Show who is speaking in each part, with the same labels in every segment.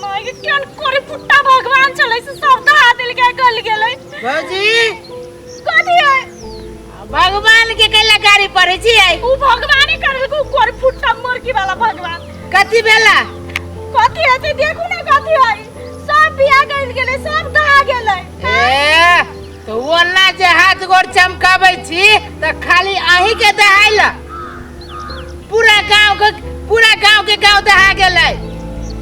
Speaker 1: माय के केहन कोरी फुट्टा भगवान चलै से सब दहा देलकै, गल गेलै।
Speaker 2: भौजी,
Speaker 1: कथी है?
Speaker 2: भगवान के कैला गाड़ी पड़ै छियै?
Speaker 1: उ भगवाने करलकै, उ कोरी फुट्टा मुर्गी वाला भगवान।
Speaker 2: कथी भेला?
Speaker 1: कथी हेतै, देखू ने कथी है। सब बिया गल गेलै, सब दहा गेलै।
Speaker 2: ए तऽ ओना जे हाथ गोर चमकाबै छी तऽ खाली अहीं के दहाइल, पूरा गांव के, पूरा गांव के गांव दहा गेलै।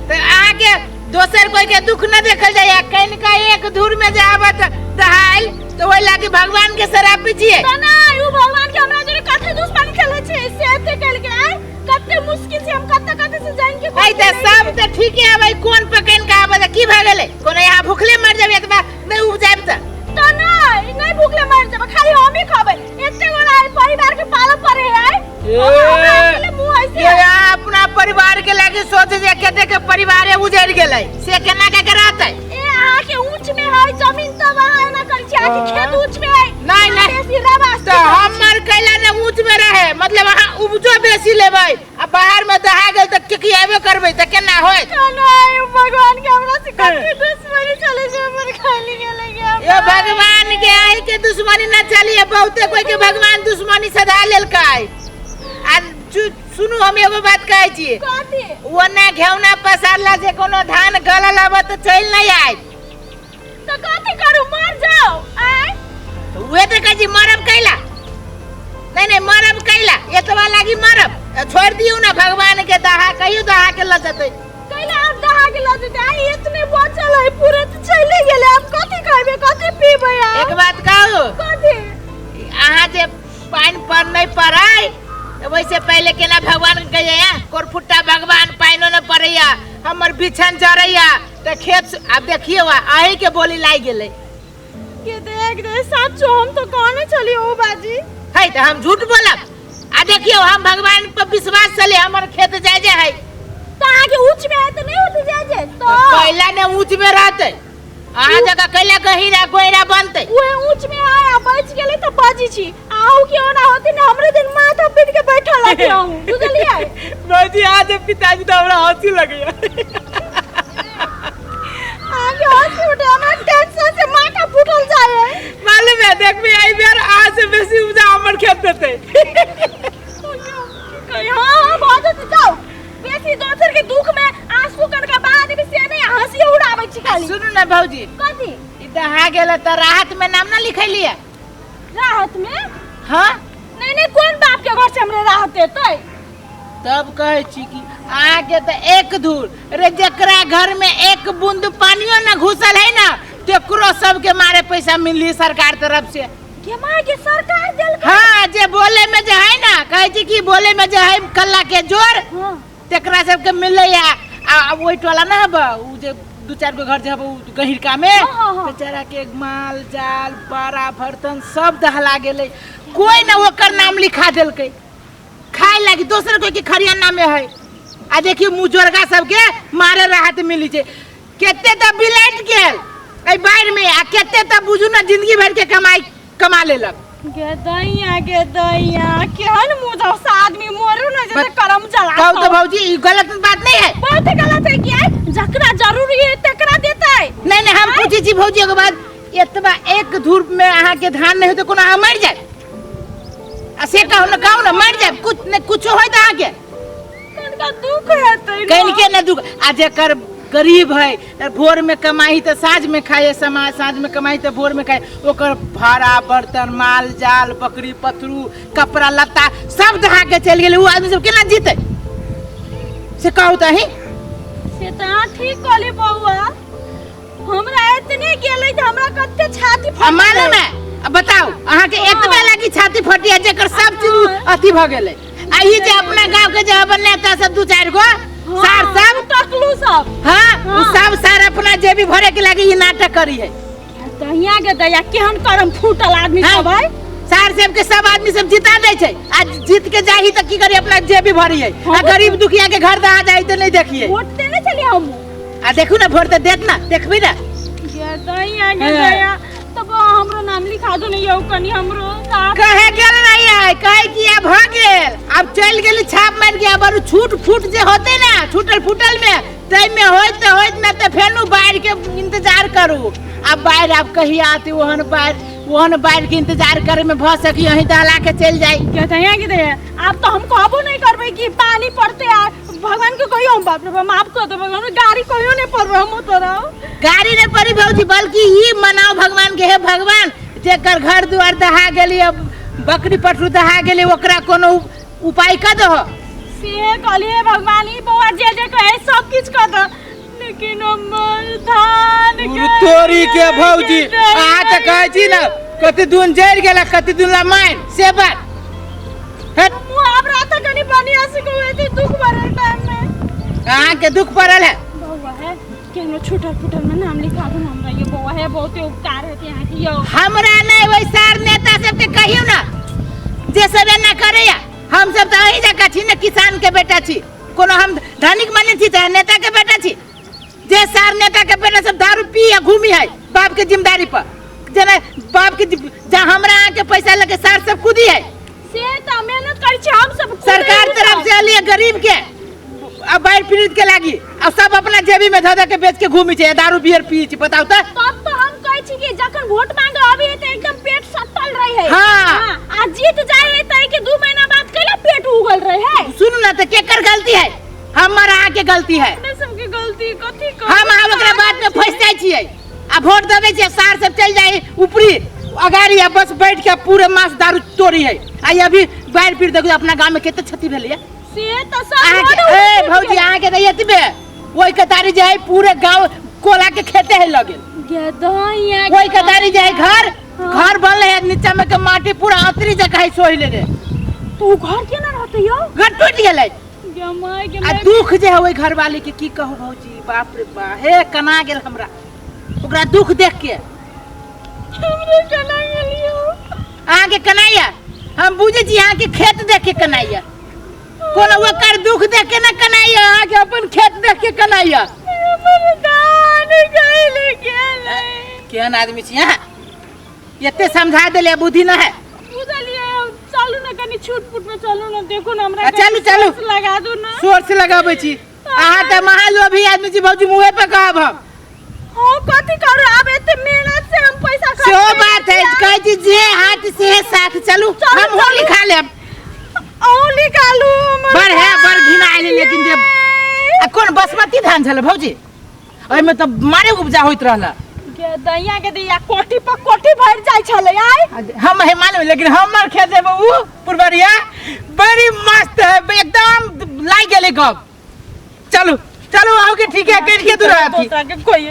Speaker 2: तऽ अहाँके दोसर कोई के दुख न देखल जाइए। कनिका एक धूर में जे आबत दहाइल तऽ ओहि लागी भगवान के शराब छियै।
Speaker 1: तऽ नहि, उ भगवान के हमरा जोरे कथे दुश्मनी खेलै छै से एते केलकै। आँय, कते मुश्किल से हम कते कते से जान के
Speaker 2: है तऽ सब तऽ ठीके आबै, कोन पकड़ि के आबै तऽ की भऽ गेलै? कोनो यहाँ भूखले मर जेबै एतबा नहि उपजाबि तऽ?
Speaker 1: तऽ नहि, नहि भूखले मर जेबै, खाली हम ही खबै। एते गोरा है, परिवार के पालऽ पड़े है। हमरा अकेले मुँह ऐसे
Speaker 2: ये अहाँ अपना परिवार के लागी सोच जे कते के परिवारे उजड़ गेलै से केना के रहतै?
Speaker 1: ए अहाँ के ऊंच में है जमीन तब अहाँ एना करै छी। अहाँ के खेत ऊंच में है।
Speaker 2: नहीं, नहीं।
Speaker 1: बेसी रवा
Speaker 2: तऽ हमर कैला ने ऊंच में रहे, मतलब अहाँ उपजो बेसी लेबै आ बाहर में दहा गेल तऽ केकियाबे करबै तऽ केना होयत?
Speaker 1: तऽ नहि, भगवान के हमरा से कते दुश्मनी चलै छै, हमर खाली गेलै गे।
Speaker 2: ये भगवान के अहीं के दुश्मनी न चलिए, बहुते कोई के भगवान दुश्मनी सधा लेलकै। आ सुनू, हम एगो बात कहै छी।
Speaker 1: कथी?
Speaker 2: ओना घेउना पसारला जे कोनो धान गलल आबत तऽ चलि नहि आयत।
Speaker 1: तऽ कथी करू, मर जाओ? आँय,
Speaker 2: तऽ उहे तऽ कहै छी, मरब कैला? नहीं नहीं, मरब कैला? एतबा लागी मरब? तऽ छोड़ि दियौ ने भगवान के, दहा कहियो दहा के लऽ जेतै।
Speaker 1: कैला आब दहा के लऽ जेतै? आइ एतने बचल है, पूरे तऽ चलि गेलै। आब कथी खैबै, कथी पीबै आब?
Speaker 2: एक बात कहू?
Speaker 1: कथी?
Speaker 2: अहाँ जे पानि पर नहि पड़ै तऽ वैसे पहिले केना भगवान के कहियै, कोरफुट्टा भगवान पानिओ नहि पड़ैया, हमर बिछन जरैया तऽ खेत आब देखियौ अहीं के बोली लागि गेलै।
Speaker 1: के देख दे, साचो हम तो कहने चली ओ बाजी
Speaker 2: है तऽ हम झूठ बोलब? आ देखियौ, हम भगवान पर विश्वास चले, हमर खेत जाय जे है।
Speaker 1: तऽ अहाँके ऊंच में है तऽ नहि होते जाय जे तो
Speaker 2: कैला ने ऊंच में रहतै, अहाँ जगह कैला गहीरा गोइरा बनतै?
Speaker 1: उहे ऊंच में आया बच गेलै तऽ बजी छी, आहू के ओना होते ने हमरे दिन माथा पीट के बैठल रहते आहू, बुझलियै?
Speaker 3: भौजी, आज पिताजी तऽ हमरा हंसी लगैया।
Speaker 1: अहाँके हंसी उठे, हमरा टेंशन से माथा फूटल जाय है।
Speaker 3: मालूम है, देखबी एहि बेर अहाँ से बेसी उपजा हमर खेत देतै।
Speaker 1: हाँ हाँ, भऽ जेतै, जाउ। बेसी दोसर के दुख में आंसू कनका बहा देबी से नहि, हंसी उड़ाबै छी खाली।
Speaker 2: सुनू ने भौजी।
Speaker 1: कथी?
Speaker 2: ई दहा गेल तऽ राहत में नाम ना लिखैलियै?
Speaker 1: राहत में?
Speaker 2: हाँ।
Speaker 1: नहीं नहीं, कोन बाप के घर से हमरे राहत देतै?
Speaker 2: तब कहै छी कि अहाँके तऽ एक धूर रे, जकरा घर में एक बूंद पानियो न घुसल है ना तेकरो सबके मारे पैसा मिली सरकार तरफ से।
Speaker 1: के माय के सरकार देलकै?
Speaker 2: हाँ, जे बोले में जे है ना, कहै छी कि बोले में जे है कल्ला के जोर, तेकरा सबके मिलैया। आ ओहि टोला ना हब, उ जे दू चार गो घर जे हब उ गहिरका में,
Speaker 1: हाँ, हाँ, हाँ।
Speaker 2: बेचारा के माल जाल बड़ा बर्तन सब दहला गेलै, कोई ना ओकर नाम लिखा देलकै। खाए लागी दोसर कोई के खरियाना में है। आ देखियो मुजोरगा सबके मारे राहत मिली छै। केते तऽ बिलट गेल एहि बाढ़ि में, आ केते तऽ बुझू ना जिंदगी भर के कमाई कमा लेलक।
Speaker 1: गे दैया, गे दैया, केहन मुँह दौसा आदमी, मरू न जैसे करम जला।
Speaker 2: कहू तो भौजी, ई गलत बात नहीं है?
Speaker 1: बहुत गलत है। कि जकरा जरूरी है तकरा देतै।
Speaker 2: नहीं नहीं, हम पूछै छी भौजी एगो बात, एतबा एक धूर में अहाँ के धान नहीं होते कोनो अहाँ मरि जाए? आ से कहू ना, कहू ना, मरि जाए? कुछ नहीं कुछो होइत अहाँके?
Speaker 1: कनका दुख हेतै न।
Speaker 2: कनिके ने दुख। आ जेकर गरीब है तऽ भोर में कमाई तऽ साँझ में खाए, समाज साँझ में कमाई तऽ भोर में खाए, ओकर भाड़ा बर्तन माल जाल बकरी पथरू कपड़ा लत्ता सब दहा के चलि गेलै, उ आदमी सब केना जीतै से कहू तऽ अहीं?
Speaker 1: से तऽ अहाँ ठीक कहली बौआ, हमरा एतने गेलै तऽ हमरा कते छाती
Speaker 2: आ मालूम है, अब बताउ अहाँके एतबे लागी छाती फटिया जेकर सब चीज अथी भऽ गेलै। आ ई जे अपना गांव के जे अपन नेता सब दू चारि गो सार सब
Speaker 1: टकलू सब,
Speaker 2: हाँ, उ सब सार अपना जेबी भरे के लागी ई नाटक करी है।
Speaker 1: दहिया के दया, केहन करम फूटल आदमी सब है।
Speaker 2: सार सब के सब आदमी सब जिता दै छै, आ जीत के जाही तऽ की करी, अपना जेबी भरी है, आ गरीब दुखिया के घर दहा जाई तऽ नहीं देखिए।
Speaker 1: वोट देने चलिए हम।
Speaker 2: आ देखू ना, वोट तऽ देत ना, देखबी ना।
Speaker 1: गे दहिया के दया, तब हमरो नाम लिखा दो ने यौ कनी हमरो साफ।
Speaker 2: कहे गेल नहीं है, कहे कि आब भऽ गेल, आब चलि गेली छाप मारि के। आब आरू छूट फूट जे होते ना, छूटल फूटल में ताहि में होइत तऽ होइत, ना तऽ फेनु बाढ़ि के इंतजार करू। आब बाढ़ि आब कहिया आते, ओहन बाढ़ि, ओहन बाढ़ि के इंतजार करे में भऽ सकी अहीं दहला के चलि जाई।
Speaker 1: कहते हैं कि दे आब तो हम कहबो नहीं करबे कि पानी पड़ते आ भगवान के कहियो हम बाप रे बाप माफ कर दे भगवान, गाड़ी कहियो नहीं पड़ रहा हम तोरा।
Speaker 2: गाड़ी नहीं पड़ी भौजी, बल्कि ई मनाओ भगवान के, हे भगवान जेकर घर दुआर दहा गेली, अब बकरी पटरू दहा गेली, ओकरा कोनो उपाय कर दहो।
Speaker 1: से कहलिए भगवान ई बौआ जे जे कहे सब किछ कर दो, लेकिन हमर धान के
Speaker 2: तोरी के भौजी अहाँ तऽ कहै छी ने कति दून जरि गेल कति दून ला माइन से बात। हट।
Speaker 1: मुँह आब रात कनी बढ़िया से कहू एते दुख भरल टाइम में।
Speaker 2: अहाँ के दुख पड़ल है।
Speaker 1: बौआ है केहनो छूटल फूटल में नाम लिखा दू हमरा ये बौआ है, बहुते उपकार हेतै अहाँके यौ।
Speaker 2: हमरा नहीं, वही सार नेता सबके कहियौ ना जे सब एना करैया। हम सब तऽ अहीं जकाँ छी ने, किसान के बेटा छी, कोनो हम धनिक मने छी चाहे नेता के बेटा छी। जे सार नेता के बेटा सब दारू पी आ घूमी है बाप के जिम्मेदारी पर, जेना बाप के जहाँ हमरा अहाँ के पैसा लगे सार सब कूदी है।
Speaker 1: से तऽ मेहनत करै छी हम सब खुदे
Speaker 2: सरकार
Speaker 1: ही
Speaker 2: तरफ
Speaker 1: सब।
Speaker 2: से अलिए गरीब के आ बाढ़ि पीड़ित के लागी, आ सब अपना जेबी में धऽ धऽ के बेच के घूमी छै, दारू बियर पी छै, बताउ तऽ।
Speaker 1: तब तो हम कहै छी कि जखन वोट मांगे अबै है तऽ एकदम पेट सटल रहे है।
Speaker 2: हाँ।
Speaker 1: हाँ, आ जीत जाए है तऽ के 2 महीना बाद कैला पेट उगल रहे है।
Speaker 2: सुनू ना, तऽ केकर गलती है? हमर अहाँ के गलती है।
Speaker 1: अपने सबके गलती कथी कहू?
Speaker 2: हम अहाँ ओकरा बात में फंसि जाइ छियै आ वोट दऽ दै छियै, सार सब चलि जाइ ऊपरी अगाड़ी आ बस बैठ के पूरे मास दारू तोड़ी है। आ अभी बाढ़ि पीड़ित देखियौ अपना गाँव में कते क्षति भेलैया।
Speaker 1: से तऽ सब
Speaker 2: अहाँके
Speaker 1: रोड
Speaker 2: ए
Speaker 1: उठि
Speaker 2: भौजी
Speaker 1: गेल।
Speaker 2: अहाँके तऽ एतबे ओहि कतारी जे है पूरे गाँव कोला के खेते है लगे।
Speaker 1: गदहिया
Speaker 2: ओहि कतारी जे है घर घर बनले है, नीचा में के माटी पूरा अतरी जगह है सोहि लेने।
Speaker 1: तो उ घर केना रहतै यौ?
Speaker 2: घर टूटि गेलै।
Speaker 1: गे माय गे
Speaker 2: आ
Speaker 1: माय।
Speaker 2: दुख जे है ओहि घरवाली के की कहू भौजी, बाप रे बा, हे कना गेल हमरा ओकरा दुख देख के।
Speaker 1: हमरे कना गेलियो।
Speaker 2: अहाँके कनाइया हम बुझै छी, अहाँके खेत देख के कनाइया, कोनो ओकर दुख देख के न कनाइया, अहाँके अपन खेत देख के कनाइया।
Speaker 1: हमर धान गइल गेलै।
Speaker 2: केहन आदमी छी अहाँ, एते समझा देले बुद्धि न है।
Speaker 1: बुझलियै, चलू ने कनी छूट फूट में चलू ने, देखू ने हमरा
Speaker 2: आ, चलू,
Speaker 1: कनी
Speaker 2: चलू।
Speaker 1: सोर्स लगा दू ने।
Speaker 2: सोर्स लगाबै छी अहाँ तऽ महालोभी आदमी छी भौजी, मुँहे पे कहब हम।
Speaker 1: हाँ, कथी करू आब एते मेहनत से हम पैसा खर्च
Speaker 2: सेहो
Speaker 1: करै
Speaker 2: बात है,
Speaker 1: छियै।
Speaker 2: कहै छी जे हाथ से साथ चलू,
Speaker 1: चलू,
Speaker 2: हम
Speaker 1: चलू।
Speaker 2: लिखा लेब।
Speaker 1: अहूँ निकालू हमर।
Speaker 2: बड़ है, बड़ घिना आयल, लेकिन जे आ कोन बासमती धान छलै भौजी, ओहिमे तऽ मारे उपजा होइत रहल।
Speaker 1: गे दैया के दैया कोठी पर कोठी भरि जाइ छलै आइ।
Speaker 2: हम है मालूम, लेकिन हमर खेत जे उ पुरबरिया बड़ी मस्त है, एकदम लागि गेलै गप। चलू चलू, अहूँ के ठीक है, करि के दूर अथी
Speaker 1: दोसरा के कोई